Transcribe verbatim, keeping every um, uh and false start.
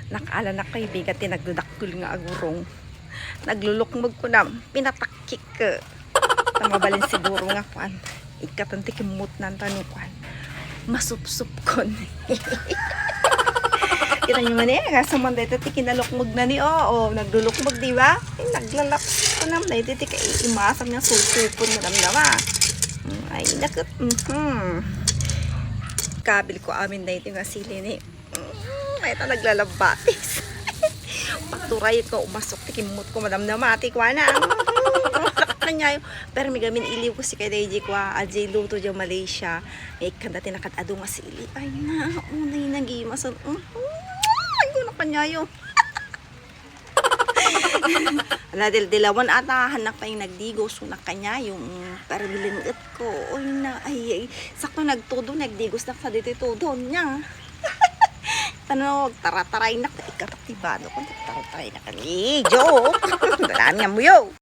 Nakaalanak kay bigat ti nagdadakkel nga agurong. Naglulukmeg kunam, pinatakkik. Ta mabalin siguro nga kuan. Ikkatan ti kimmutnan ta no kuan. Masupsupkon. Kita niyo man eh, kasaman dito ti kinalukmeg na ni, oo, naglulukmeg, di ba? Eh, naglalaps kunam dito ti kaimasam nga sulsupon, madamdama. Mm, ay, nakit, mhm. Kabil ko amin dito nga sili ni. Mm, ay, ta naglalabbatis. Paturay ko, umasok ti kimmut ko, madamdama, ti kuana. Mm, kanyayo. Pero may gamin iliw ko si kay Daisy kwa, adjay luto dyan Malaysia. May kanda ti nakad-adu nga sili. Ay na, unay nagimasan. Mm, ay, ko na kanyayo. Ala, dildilawan ata, hanak pa yung nagdigos, una kanyayo. Mm, pero bilinget ko. Uy na, ay, ay, sakto nagtudo, nagdigos na sa dito tudo niya. Tano, tara-taray na, ikatak ti bano ko, tara-taray na kami. Joke! Dalaan nga muyo.